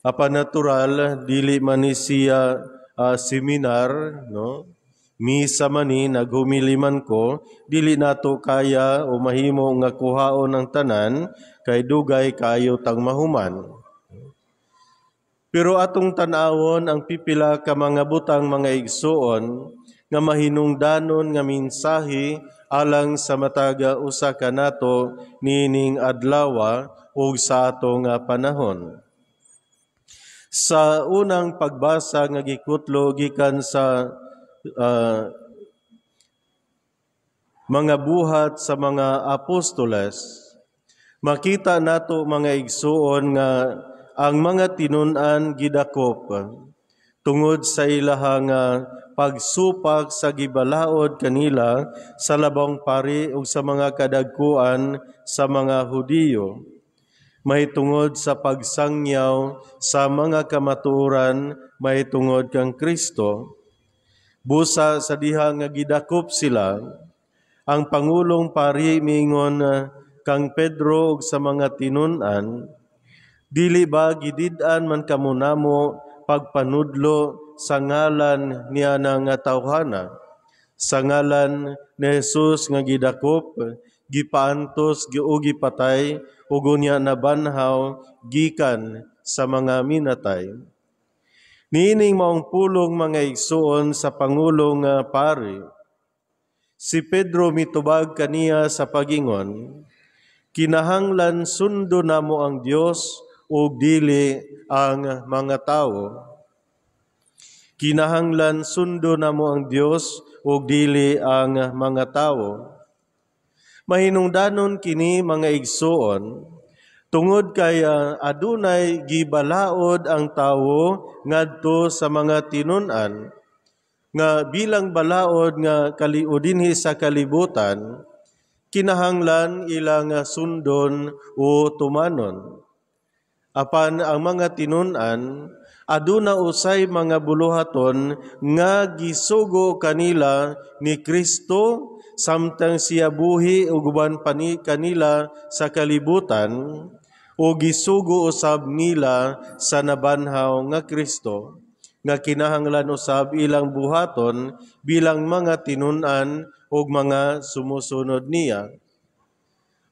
Apan natural, dili man ni siya seminar, no? Misa man ni, naghumili man ko, dili nato kaya o mahimo nga kuhaon ang tanan kay dugay kayo tang mahuman. Pero atong tan-awon ang pipila ka mga butang, mga igsuon, nga mahinungdanon nga mensahe alang sa mataga usa kanato niining adlawa ug sa atong panahon. Sa unang pagbasa nga gikutlo gikan sa mga Buhat sa mga Apostoles, makita nato, mga igsuon, nga ang mga tinun-an gidakop tungod sa ilahang pagsupak sa gibalaod kanila sa labong pari ug sa mga kadagkuan sa mga Hudiyo mahitungod sa pagsangyaw sa mga kamatuoran mahitungod kang Kristo. Busa sa diha nga gidakop sila, ang pangulong pari miingon kang Pedro ug sa mga tinun-an, "Dili ba gidid-an man kamo namo pagpanudlo sa ngalan niya nga tawhana, sa ngalan ni Jesus nga gidakop, gipaantos, ug gipatay, ug unya nabanhaw gikan sa mga minatay?" Niining maong pulong, mga igsuon, sa pangulong pari, si Pedro mitubag kaniya sa pagingon, "Kinahanglan sundo namo ang Dios ug dili ang mga tawo. Kinahanglan sundo namo ang Dios ug dili ang mga tawo." Mahinungdanon kini, mga igsuon, tungod kay adunay gibalaod ang tawo ngadto sa mga tinun-an nga bilang balaod nga kaliudinhi sa kalibutan, kinahanglan ilang sundon o tumanon. Apan ang mga tinun-an aduna usay mga buluhaton nga gisugo kanila ni Kristo samtang siya buhi ug uban pa ni kanila sa kalibutan, o gisugo usab nila sa nabanhaw nga Kristo nga kinahanglan usab ilang buhaton bilang mga tinun-an ug mga sumusunod niya.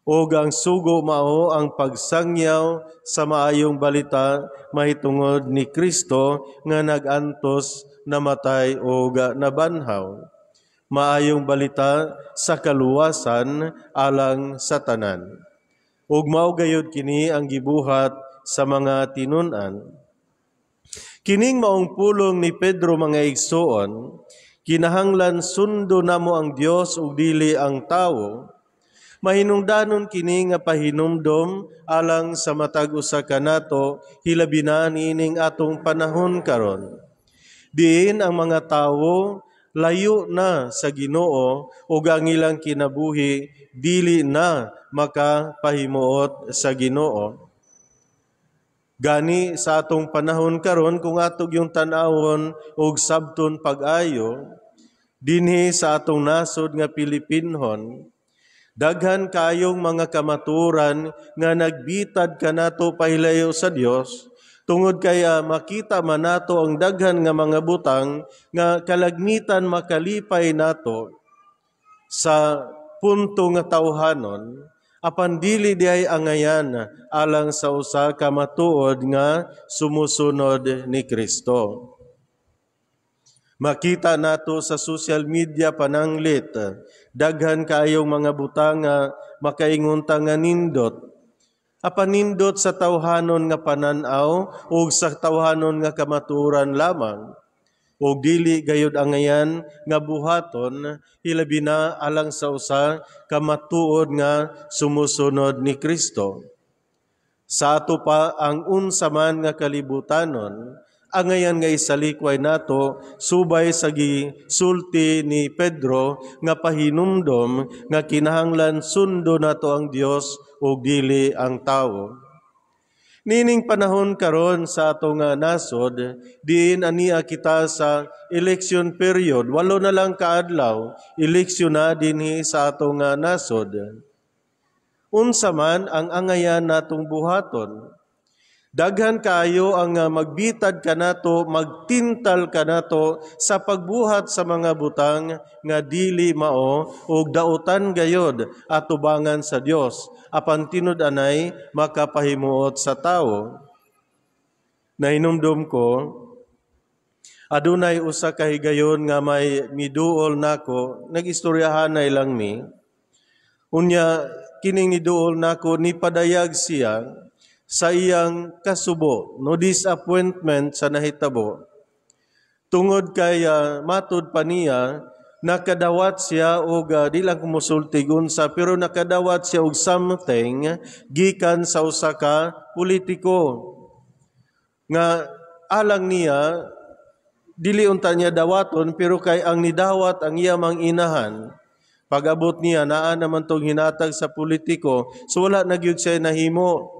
Ug ang sugo mao ang pagsangyaw sa maayong balita mahitungod ni Kristo nga nag-antos, namatay ug nabanhaw. Maayong balita sa kaluwasan alang sa tanan. Ug mao gayud kini ang gibuhat sa mga tinun-an. Kining maong pulong ni Pedro, mga igsuon, "Kinahanglan sundo namo ang Dios ug dili ang tawo," mahinungdanon kini nga pahinumdom alang sa matag usa kanato, hilabi na niining atong panahon karon, diin ang mga tawo layo na sa Ginoo ug ang ilang kinabuhi dili na makapahimuot sa Ginoo. Gani sa atong panahon karon, kung ato gyung tan-awon ug sabton pag-ayo dinhi sa atong nasod nga Pilipinhon, daghan kayong mga kamaturan nga nagbitad kanato pahilayo sa Dios, tungod kay makita man nato ang daghan nga mga butang nga kalagmitan makalipay nato sa punto nga tawhanon, apan dili diay angayan alang sa usa ka matuod nga sumusunod ni Kristo. Makita nato sa social media pananglit, daghan kaayong mga butang nga makaingon ta nga nindot. Apan nindot sa tawhanon nga panan-aw ug sa tawhanon nga kamatuoran lamang. Ug dili gayud angayan nga buhaton, hilabi na alang sa usa ka matuod nga sumusunod ni Kristo. Sa ato pa ang unsa man nga kalibutanon, angayan nga isalikway nato subay sa gisulti ni Pedro nga pahinumdom nga kinahanglan sundo nato ang Dios ug dili ang tawo. Nining panahon karon sa atong nasod, diin ania kita sa election period, 8 na lang kaadlaw, eleksyon na dinhi sa atong nasod. Unsa man ang angayan natong buhaton? Daghan kaayo ang magbitad kanato, magtintal kanato sa pagbuhat sa mga butang nga dili mao ug dautan gayod atubangan sa Dios, apan tinud-anay makapahimuot sa tawo. Nahinumdum ko, adunay usa ka higayon nga may miduol nako, nag-istoryahanay lang mi. Unya kining niduol nako, nipadayag siya sa iyang kasubo, no, disappointment sa nahitabo. Tungod kay matud pa niya, nakadawat siya og di lang kumusultig unsa, pero nakadawat siya og something gikan sa usa ka politiko nga alang niya dili unta niya dawaton, pero kay ang nidawat ang iya mang inahan. Pag-abot niya, naa naman tong hinatag sa politiko, so wala na gyud siya nahimo.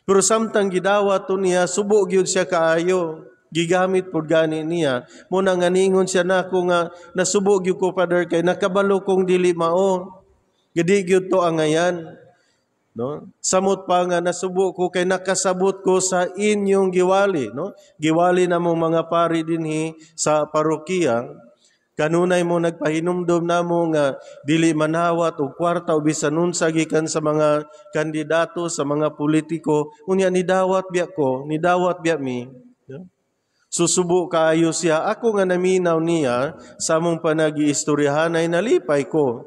Pero samtang gidawat to niya, subo gyud siya kaayo. Gigamit pud gani niya. Muna nga ningon siya nako nga nasubo gyud ko, Father, kay nakabalo kong dili mao. Gadi gyud to angayan. No? Samot pa nga nasubo ko kay nakasabot ko sa inyong giwali, no? Giwali na mong mga pari dinhi sa parokiya. Kanunay mo nagpahinumdom namo nga dili manawat og kwarta o bisan unsa gikan sa mga kandidato, sa mga politiko. Unya nidawat biya ko, nidawat biya mi. No? Susubo kaayo siya. Ako nga naminaw niya sa among panagiistoryahan ay nalipay ko.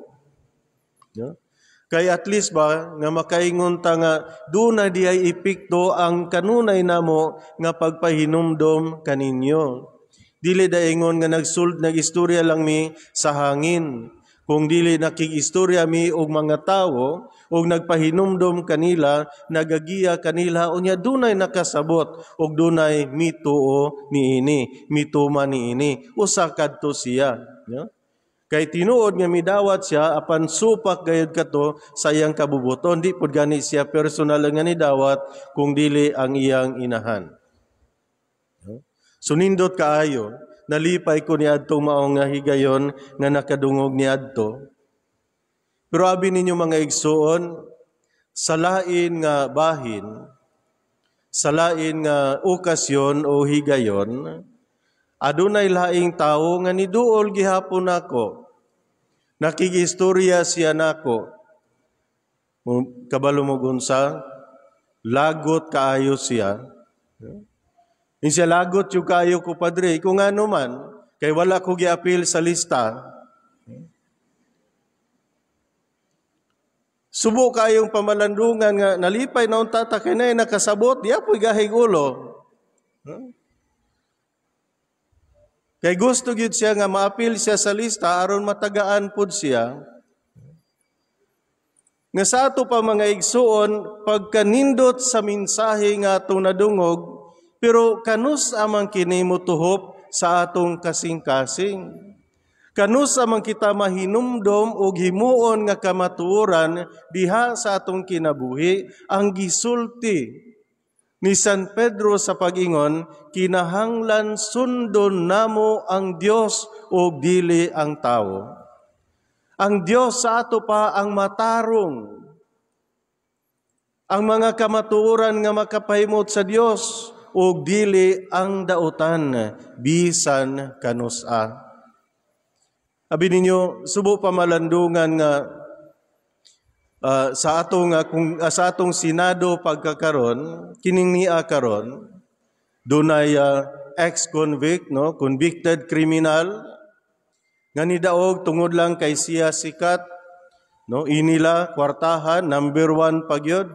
No? Kay at least ba nga makaingon ta nga duna di ay epekto ang kanunay namo nga pagpahinumdom kaninyo. Dili daingon nga nagistorya lang mi sa hangin. Kung dili nakig-istorya mi og mga tawo og nagpahinumdom kanila, nagagiya kanila, unya dunay nakasabot og dunay mituo niini, mituma niini. Usa kadto siya, no? Kay tinuod nga midawat siya, apan supak gayud kato sa iyang kabubuton. Di pud gani siya personal nga nidawat kung dili ang iyang inahan. Sunindot kaayo, nalipay ko niadto mao nga higayon nga nakadungog niadto. Pero abi ninyo, mga igsuon, sa lain nga bahin, sa lain nga okasyon o higayon, adunay laing tawo nga niduol gihapon nako. Nakigistorya siya nako. Kabalo mo unsa, lagot kaayo siya. Ingon siya, "Lagot yung kaayo ko, Padre." Kung ano man, kay wala ko giapil sa lista. Subo kayong pamalandungan nga nalipay na unta ta kay nay nakasabot, di apoy gahig ulo. Kay gusto gyud siya nga maapil siya sa lista aron matagaan pud siya. Nga sa ato pa, mga igsuon, pagkanindot sa mensahe nga atong nadungog, pero kanus amang kini motuhop sa atong kasing-kasing? Kanus amang kita mahinumdom og himuon nga kamatuoran diha sa atong kinabuhi ang gisulti ni San Pedro sa pag-ingon, kinahanglan sundon namo ang Dios ug dili ang tawo? Ang Dios sa ato pa ang matarong. Ang mga kamatuoran nga makapahimot sa Dios ug dili ang dautan bisan kanusa. Abi ninyo, subo pa malandungan nga sa atong Senado pagkakaron, kining niya karon dunay ex-convict, no, convicted criminal nga nidaog tungod lang kay siya sikat, no, inila kwartahan, number 1 pagyod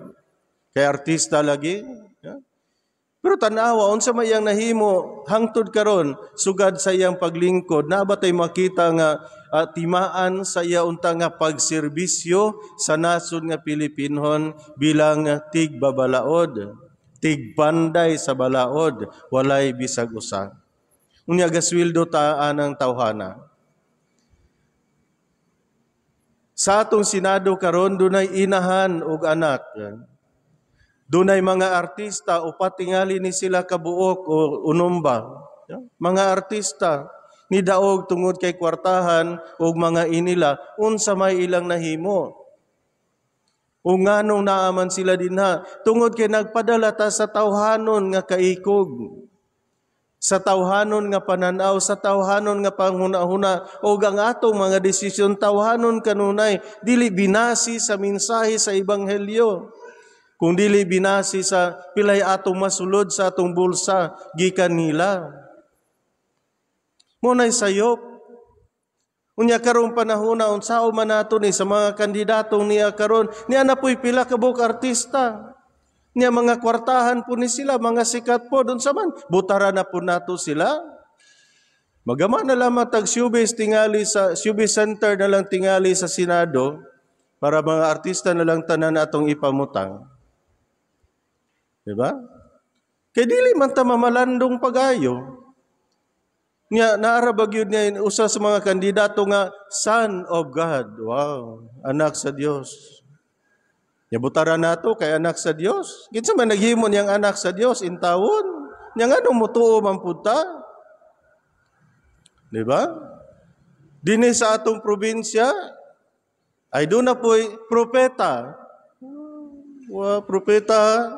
kay artista lagi. Yeah. Pero tan-awa unsa may iyang nahimo hangtod karon sugad sa iyang paglingkod, naa ba tay makita nga timaan sa iya unta nga pagserbisyo sa nasod nga Pilipinhon bilang tigbabalaod, tigpanday sa balaod? Walay bisag usa. Unya gasweldo ta anang tawhana. Sa atong Senado karon dunay inahan og anak. Dunay mga artista o patingali ni sila kabuok o unomba. Mga artista ni daog tungod kay kwartahan og mga inila, unsa may ilang nahimo. O nganong naaman sila dinha? Tungod kay nagpadala ta sa tawhanon nga kaikog, sa tawhanon nga pananaw, sa tawhanon nga panghuna-huna, o ang atong mga desisyon tawhanon kanunay, dili binasi sa mensahe sa ebanghelyo. Kung dili binasi sa pilay atong masulod sa atong bulsa gikan nila. Muna'y sayop. Unya karong panahona, unsao man nato ni sa mga kandidatong niya karon, niya na po'y pila ka buok artista. Niya mga kwartahan po ni sila, mga sikat po, doon sa man, butara na po nato sila. Magama na lamang tag showbiz tingali sa showbiz center na lang tingali sa Senado para mga artista na lang tanan atong ipamutang. Diba? Kay dili man ta mamalandong pagayo. Nya naara ba gyud niya usa sa mga kandidato nga Son of God. Wow, anak sa Dios. Ya butara nato kay anak sa Dios. Kinsa man naghimo niyang anak sa Dios in tawon? Nya ngano mutuo man pud ta? Di ba? Dinhi sa atong probinsya ay doon na po'y propeta. Wa propeta.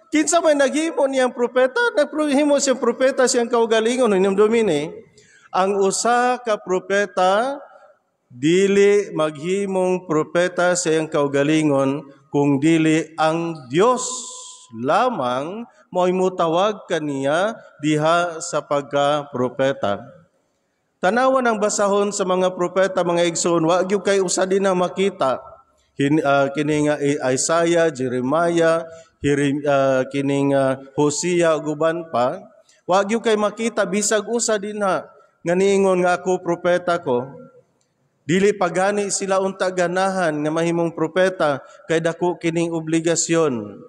Kinsa may naghimo niyang propeta? Naghimo siyang propeta siyang kaugalingon inyong domine. Ang usa ka propeta dili maghimong propeta sa iyang kaugalingon kung dili ang Dios lamang mo'y mutawag kaniya diha sa pagka-propeta. Tanawan ang basahon sa mga propeta, mga igsoon, wa gyud kay usa din na makita. Kini nga Isaiah, Jeremiah, kining Hosea ug uban pa, wa gyud kay makita bisag usa dinha nga niingon nga ako propeta ko. Dili pagani sila unta ganahan nga mahimong propeta kay dako kining obligasyon.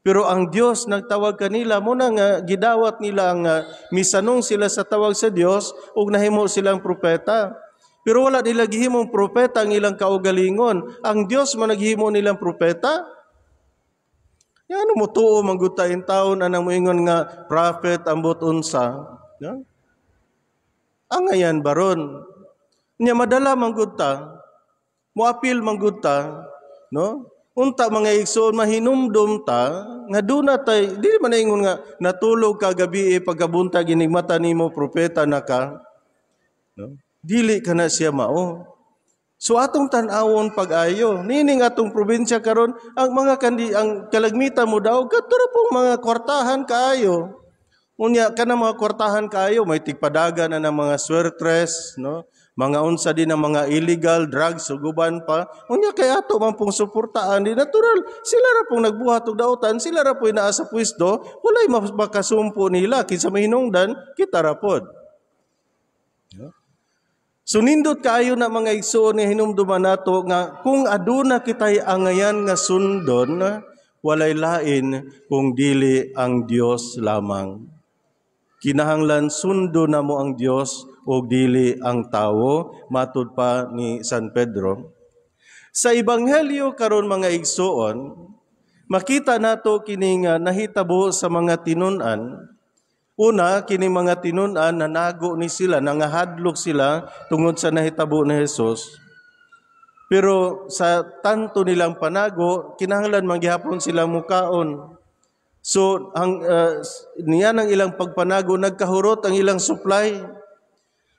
Pero ang Dios nagtawag kanila, mo na nga gidawat nila ang misanong sila sa tawag sa Dios ug nahimo silang propeta. Pero wala nila gihimong propeta ang ilang kaugalingon. Ang Dios man naghimo nilang propeta. Yan mo tuo man gud ta taon anang moingon nga prophet ambot unsa. Ya? Angayan baron. Nya madala man gud ta, moapil man gud ta, no? Unta, mga igsoon, mahinumdum ta nga duna tay dili man ingon nga natulog ka gabi, pagkabuntag inigmata nimo propeta na ka. No? Dili ka na siya mao. So atong tan-awon pag-ayo. Nining atong probinsya karon, ang mga kandi ang kalagmitan mo daw kadto ra pong mga kwartahan kaayo. Unya kana mga kwartahan kaayo, may tigpadagan na ng mga swertres, no? Mga unsa din ang mga illegal drugs ug uban pa. Unya kay ato man pong suportaan, di natural sila ra pong nagbuhat og dautan, sila ra po naa sa pwesto, walay makasumpo nila kinsa mahinungdan, kita ra pod. So nindot kaayo na, mga igsoon, nga hinumduman nato nga kung aduna kitay angayan nga sundon, walay lain kung dili ang Dios lamang. Kinahanglan sundo na mo ang Dios ug dili ang tawo, matud pa ni San Pedro. Sa ebanghelyo karon, mga igsoon, makita nato kining nahitabo sa mga tinun-an. Una, kini mga tinun-an nanago ni sila, nangahadlok sila tungod sa nahitabo ni Jesus. Pero sa tanto nilang panago, kinahanglan manggihapon sila mukaon. So ang niya ng ilang pagpanago, nagkahurot ang ilang supply.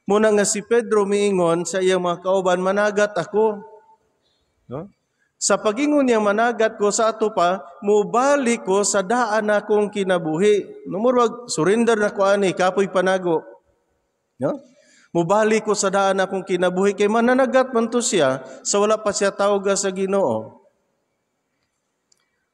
Muna nga si Pedro miingon sa iyang mga kauban, "Managat ako." No? Sa pagingon niyang managat ko, sa ato pa, mubalik ko sa daan akong kinabuhi. No, murag surrender na ko ani, kapoy panago. No? Mubalik ko sa daan akong kinabuhi kay mananagat man to siya sa wala pa siya tawga sa Ginoo.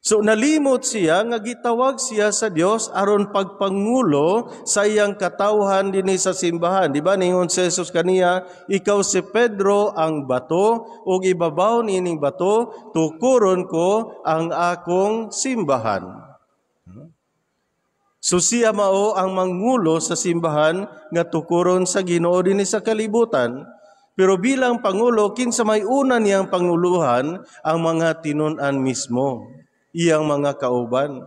So nalimot siya nga gitawag siya sa Dios aron pagpangulo sa iyang katawhan dinhi sa simbahan. Di ba ningon si Jesus kaniya, "Ikaw si Pedro ang bato, ug ibabaw niining bato tukuron ko ang akong simbahan." So siya mao ang mangulo sa simbahan nga tukuron sa Ginoo dinhi sa kalibutan. Pero bilang pangulo, kinsa may una niyang panguluhan? Ang mga tinun-an mismo, iyang mga kauban.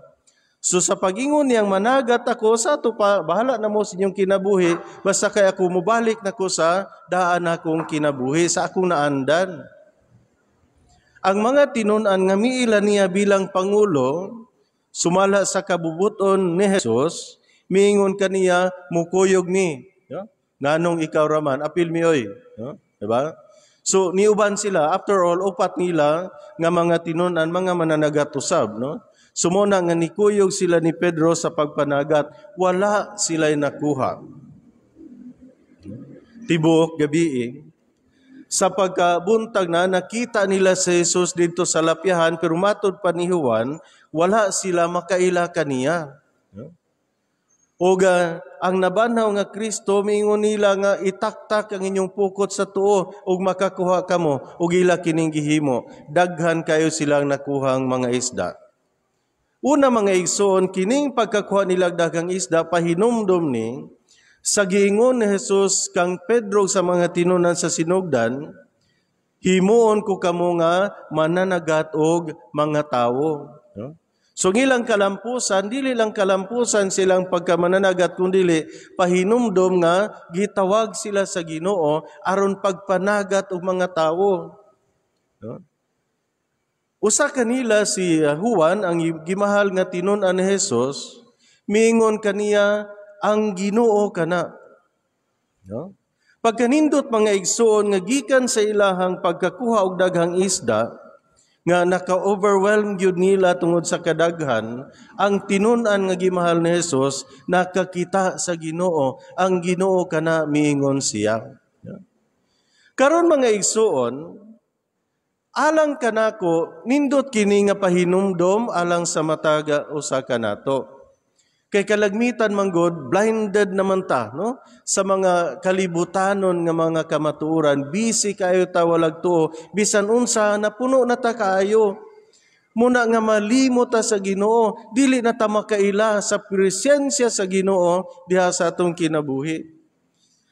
So sa pagingon niyang managat ako, sa ato pa, bahala na mo sa inyong kinabuhi, basta kay ako mubalik na ko sa daan akong kinabuhi, sa akong naandan. Ang mga tinun-an nga miila niya bilang pangulo, sumala sa kabubuton ni Jesus, miingon kaniya, "Mukuyog mi." No? Nganong ikaw raman, apil mi oy. No? Diba? So niuban sila, after all, upat nila nga mga tinun-an, mga mananagat usab, no? So mao na nga nikuyog sila ni Pedro sa pagpanagat, wala sila nakuha. Tibuok gabi. Sa pagkabuntag na, nakita nila si Jesus dito sa lapyahan, pero matod pa ni Juan, wala sila makaila kaniya. Oga ang nabanhaw nga Kristo, miingon nila nga itaktak ang inyong pukot sa tuo ug makakuha kamo, ug ila kining gihimo. Daghan kayo silang nakuhang mga isda. Una, mga igsoon, kining pagkakuha nila daghang isda pahinumdom ni sa giingon ni Jesus kang Pedro sa mga tinunan sa sinugdan, "Himuon ko kamo nga mananagat og mga tawo." No? So ngilang kalampusan, dili lang kalampusan silang pagkamananagat, kundili pahinumdom nga gitawag sila sa Ginoo aron pagpanagat og mga tawo. No? Usa kanila, si Juan, ang gimahal nga tinun-an ni Jesus, miingon kaniya, "Ang Ginoo kana." No? Pagkanindot, mga igsoon, nga gikan sa ilahang pagkakuha og daghang isda, nga naka-overwhelm gyud nila tungod sa kadaghan, ang tinun-an nga gimahal ni Jesus nakakita sa Ginoo, "Ang Ginoo kana," miingon siya. Karon, mga igsoon, alang kanako, nindot kini nga pahinumdom alang sa mataga usa kanato. Kay kalagmitan manggod, blinded naman ta, no, sa mga kalibutanon nga mga kamatuoran, busy kayo ta, walag tuo, bisan unsa napuno na ta kaayo. Muna nga malimot ta sa Ginoo, dili na ta makaila sa presensya sa Ginoo diha sa atong kinabuhi.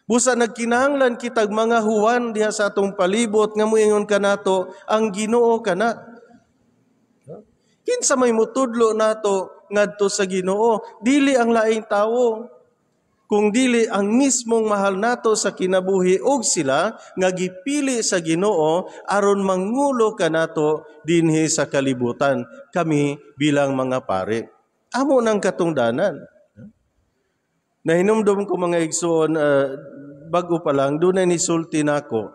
Busa nagkinahanglan kitag mga Juan diha sa atong palibot nga muingon kanato, "Ang Ginoo kana." Kinsa may mutudlo nato ngadto sa Ginoo? Dili ang laing tawo, kung dili ang mismong mahal nato sa kinabuhi og sila nga gipili sa Ginoo aron mangulo kanato dinhi sa kalibutan, kami bilang mga pare. Amo nang katungdanan. Nahinumdum ko, mga igsoon, bago pa lang dunay nisulti nako,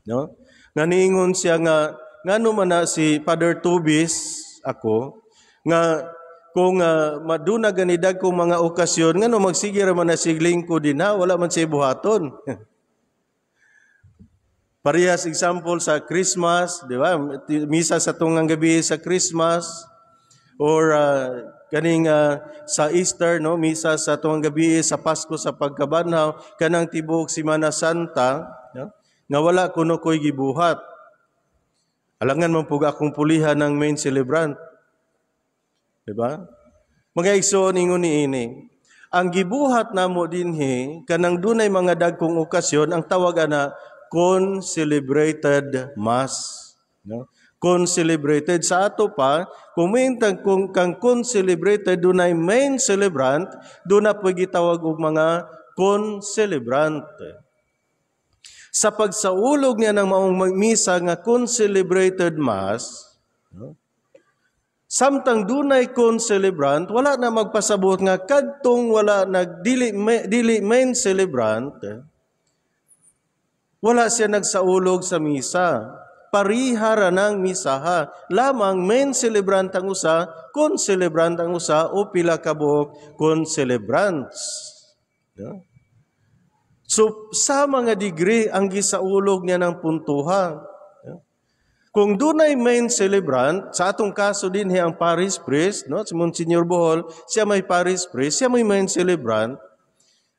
no, nga niingon siya nga ngano man na si Father Tubis ako nga kung maduna ganidag kong mga okasyon, ngano magsige ra man na sig lingkod din ha, wala man siya buhaton. Parehas example sa Christmas, di ba? Misa sa tungang gabi sa Christmas or kaning sa Easter, no, misa sa tungang gabi sa Pasko, sa pagkabanhaw, kanang tibuok Semana Santa, no? Nga wala kuno ko'y gibuhat. Alangan man pug akong pulihan ng main celebrant. Diba? Mga igsoon, ingon ni ini. Ang gibuhat namo dinhi kanang dunay mga dagkong okasyon, ang tawag ana concelebrated mass, no? Concelebrated sa ato pa, kumintang kung kang concelebrated, dunay main celebrant, duna po gitawag og mga concelebrant. Sa pagsaulog niya ng maong misa nga concelebrated mass, no? Samtang dunay concelebrant, wala na magpasabot nga kadtong wala nagdili dili main celebrant, wala siya nagsaulog sa misa. Pariha ra ng misaha. Lamang main celebrant ang usa, concelebrant ang usa o pila ka buok concelebrants. Yeah. So sa mga degree ang gisaulog niya ng puntuha. Kung dunay main celebrant, sa atong kaso din ang parish priest, no, si Monsignor Bohol, siya may parish priest, siya may main celebrant.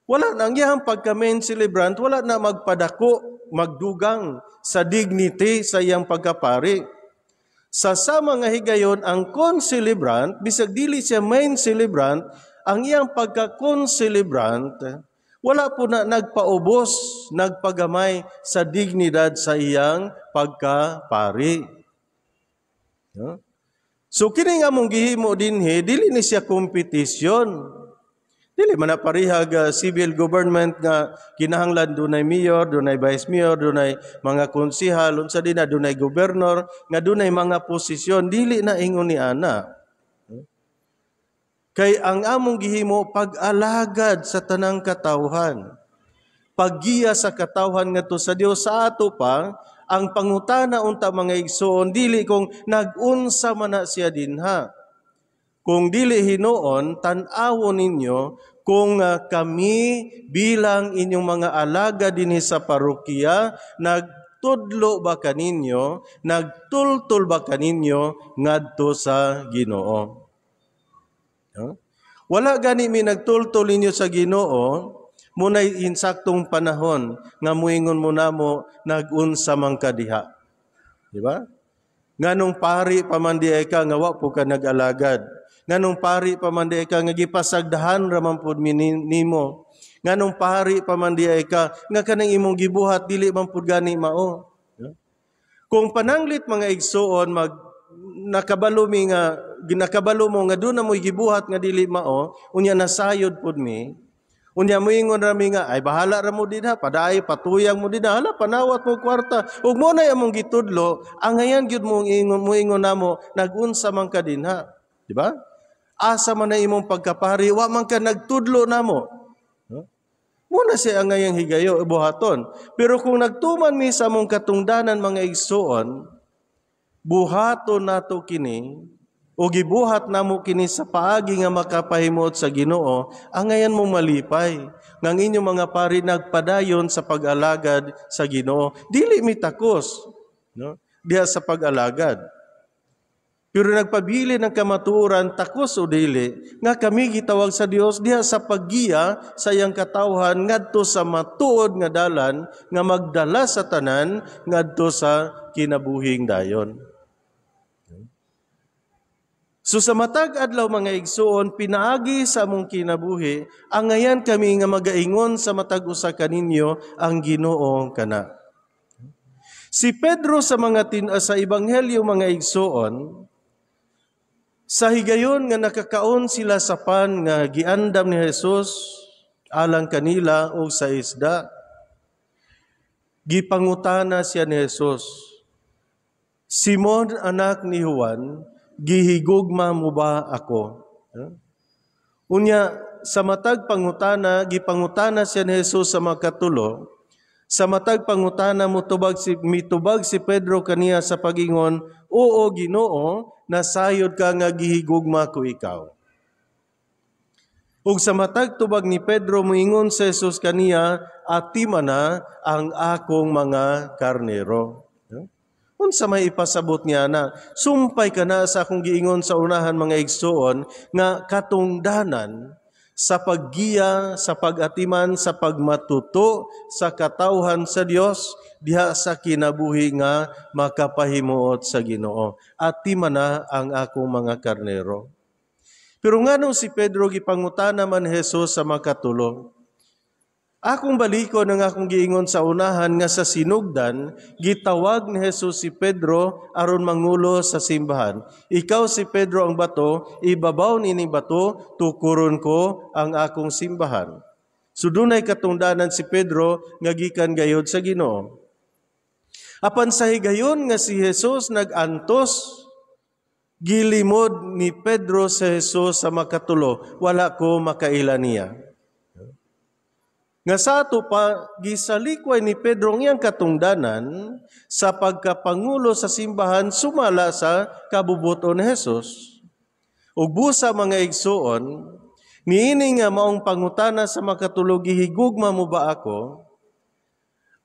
Wala na ang iyang pagka main celebrant, wala na magpadako, magdugang sa dignity sa iyang pagkapari. Sa sama nga higayon, ang concelebrant, bisag dili siya main celebrant, ang iyang pagka-concelebrant, wala po na nagpaubos, nagpagamay sa dignidad sa iyang pagkapari. No? So kini nga mong gihimo dinhi, dili ni siya competition. Dili man na parehag civil government nga kinahanglan dunay mayor, dunay vice mayor, dunay mga konsehal, unsa din na, dunay gobernador, nga dunay mga posisyon. Dili na ingon ni ana. Kay ang among gihimo, pag-alagad sa tanang katawhan. Paggiya sa katawhan ngadto sa Dios. Sa ato pa, ang pangutana unta, mga igsoon, dili kung nag-unsa man na siya dinha. Kung dili hinuon, tan-awon ninyo kung kami bilang inyong mga alaga dinhi sa parokya, nagtudlo ba kaninyo, nagtultol ba kaninyo ngadto sa Ginoo? Huh? Wala gani mi nagtultol ninyo sa Ginoo, munay insaktong panahon nga muingon mo namo, "Nag-unsa man ka diha?" Di ba? Nganong pari pa man diay ka nga wa po ka nag-alagad? Nganong pari pa man diay ka nga gipasagdahan ra man pud mi nimo? Nganong pari pa man diay ka nga kanang imong gibuhat dili man pud gani mao? Kung pananglit, mga igsuon, mag nakabalo mi nga ginakabalo mo nga doon na mo'y gibuhat nga dili mao, unya nasayod pud mi. Unya moingon ra mi nga, "Ay, bahala ra mo dinha, paday patuyang mo dinha, hala, panawat mo kwarta." Ug mo na among gitudlo, angayan gyud mo ingon, moingon namo, "Nagunsa man ka dinha?" Di ba? "Asa man na imong pagkapari? Wa man ka nagtudlo namo." Huh? Muna siya ang ngayang higayo buhaton. Pero kung nagtuman mi sa among katungdanan, mga igsuon, buhaton nato kini o gibuhat namo kini sa paagi nga makapahimuot sa Ginoo, angayan mo malipay nga ang inyong mga pari nagpadayon sa pag-alagad sa Ginoo. Dili mi takos, no, diha sa pag-alagad. Pero nagpabili ng kamatuoran, takos o dili, nga kami gitawag sa Dios diha sa paggiya sa iyang katawhan ngadto sa matuod nga dalan nga magdala sa tanan ngadto sa kinabuhing dayon. So sa matag adlaw, mga igsuon, pinaagi sa among kinabuhi, angayan kami nga magaingon sa matag usa kaninyo, "Ang Ginoo kana." Si Pedro sa ebanghelyo, mga igsuon, sa higayon nga nakakaon sila sa pan nga giandam ni Jesus alang kanila o sa isda, gipangutana siya ni Jesus, "Simon, anak ni Juan, gihigugma mo ba ako?" Unya, sa matag pangutana, gipangutana siya ni Jesus sa makatulo. Sa matag pangutana, mitubag si Pedro kaniya sa pagingon, "Oo, Ginoo, nasayod ka nga gihigugma ko ikaw." Ug sa matag tubag ni Pedro, moingon si Jesus kaniya, "Atimana ang akong mga karnero." Unsa may ipasabot niya na? Sumpay ka na sa akong giingon sa unahan, mga igsuon, nga katungdanan sa paggiya, sa pag-atiman, sa pagmatuto sa katawhan sa Dios diha sa kinabuhi nga makapahimuot sa Ginoo. "Atimana ang akong mga karnero." Pero nganong si Pedro gipangutana man Jesus sa makatulo? Akong balikon ang akong giingon sa unahan nga sa sinugdan, gitawag ni Jesus si Pedro aron mangulo sa simbahan. "Ikaw si Pedro ang bato, ibabaw nining bato, tukuron ko ang akong simbahan." So dunay katungdanan si Pedro nga gikan gayod sa Ginoo. Apan sa higayon nga si Jesus nag-antos, gilimod ni Pedro sa Jesus sa makatulo, "Wala ko makaila niya." Nga sa ato pa, gisalikway ni Pedro ang iyang katungdanan sa pagkapangulo sa simbahan sumala sa kabubuton ni Jesus. Ug busa, mga igsuon, niini nga maong pangutana sa makatulo, "Gihigugma mo ba ako?"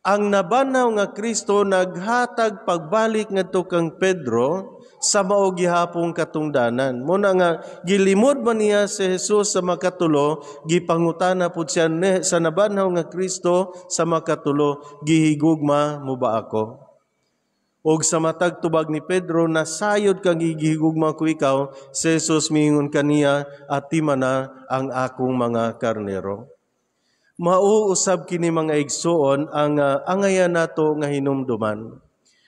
ang nabanhaw nga Kristo naghatag pagbalik ngadto kang Pedro sa mao gihapong katungdanan. Muna nga gilimod man niya si Jesus sa makatulo, gipangutana pud siya sa nabanhaw nga Kristo sa makatulo, "Gihigugma mo ba ako?" Og sa matag tubag ni Pedro, "Nasayod kang gihigugma ko ikaw," si Jesus miingon kaniya, "Atimana ang akong mga karnero." Mauusab kini, mga igsuon, ang angayan nato nga hinumduman.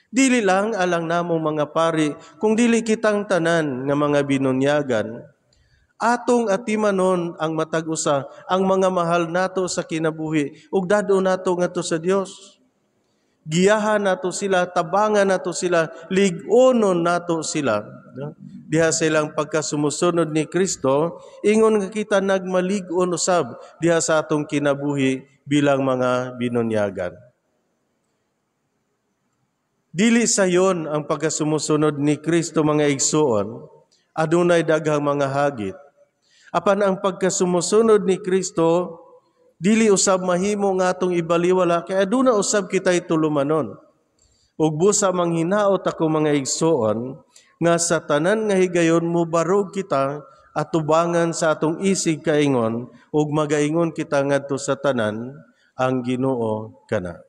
Dili lang alang namong mga pari, kung dili kitang tanan nga mga binunyagan. Atong atimanon ang matag usa, ang mga mahal nato sa kinabuhi, ug dad-on nato ngadto sa Dios. Giyahan nato sila, tabangan nato sila, lig-onon nato sila. No? Diha sa ilang pagkasumusunod ni Kristo, ingon nga kita nagmalig-on usab diha sa atong kinabuhi bilang mga binunyagan. Dili sayon ang pagkasumusunod ni Kristo, mga igsuon, adunay daghang mga hagit. Apan ang pagkasumusunod ni Kristo dili usab mahimo nga atong ibaliwala kay aduna usab kita'y tulumanon. Ug busa manghinaot ako, mga igsuon, nga sa tanan nga higayon mubarog kita atubangan sa atong isig kaingon ug magaingon kita ngadto sa tanan, "Ang Ginoo kana."